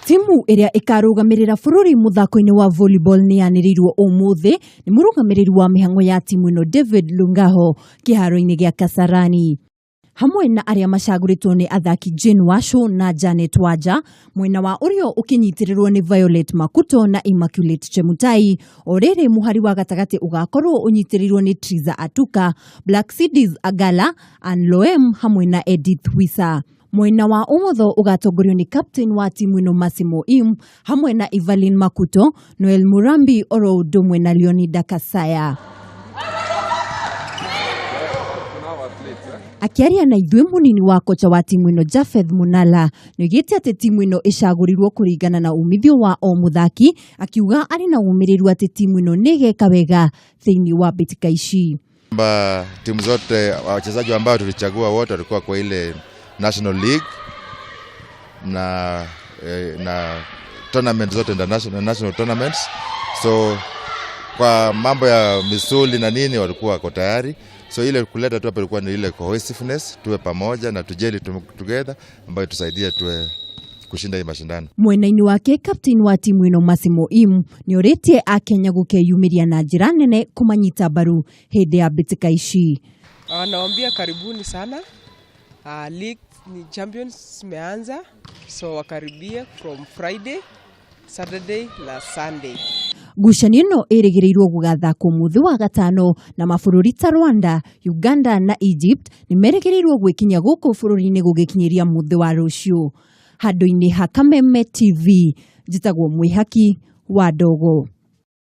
Timu ĩrĩa ĩkarũgamĩrĩra bũrũri mũthako-inĩ wa volleyball nĩ yanĩrĩirwo ũmũthĩ nĩ mũrũgamĩrĩri wa mĩhang'o ya timu ĩno David Lungaho kĩharo-inĩ gĩa Kasarani. Hamwe na arĩa macagũrĩtwo nĩ athaki Jane Washu na Janet Wanja, mwena wa ũrĩo ũkĩnyitĩrĩrwo nĩ Violet Makuto na Immaculate Chemutai, o rĩrĩ mũhari wa gatagatĩ ũgakorwo ũnyitĩrĩirwo nĩ Triza Atuka, Black Cities Agala, Ann Loem hamwe na Edith Wisa. Mwena wa ũmotho ũgatongorio nĩ captain wa timu ĩno Massimo Im hamwe na Evelyn Makuto, Noel Murambi oro ũndũ ũmwe na Leonida Kasaya. Akĩaria na ithuĩ mũnini wa kocha wa timu ĩno Japheth Munala nĩoigĩte atĩ timu ĩno ĩcagũrirwo kũringana na umithio wa o mũthaki, akiuga arĩ na ũmĩrĩru atĩ timu ĩno nĩ ĩgeka wega thĩinĩ wa mbĩtĩka ici. Kwamba timu zote wachezaji ambao tulichagua wote walikuwa kwa ile National League na tournament zote international national tournaments, so kwa mambo ya misuli na nini walikuwa wako tayari, so ile kuleta tu hapa ilikuwa ni ile cohesiveness, tuwe pamoja na tugel together ambayo tusaidie tuwe kushinda hii mashindano. Mwena-inĩ wake captain wa timu ĩno Massimo Im nĩorĩtie akenya gũkeyumĩria na njĩra nene kũmanyita mbaru hĩndĩ ya mbĩtĩka ici. Nawaambia karibuni sana. League ni champions imeanza, so wakaribie from Friday, Saturday na Sunday. Ngucanio ĩno ĩrĩgĩrĩirwo gũgathakwo mũthĩ wa gatano na mabũrũri ta Rwanda, Uganda na Egypt nĩ merĩgĩrĩirwo gwĩkinya gũkũ bũrũri-inĩ gũgĩkinyĩria mũthĩ wa rũciũ. Handũ-inĩ ha Kameme TV, njĩtagwo Mwĩhaki wa Ndogo.